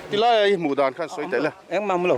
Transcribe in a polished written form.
Tilai a i hmuh dan khan sawi tel e. Engmah hmu lo.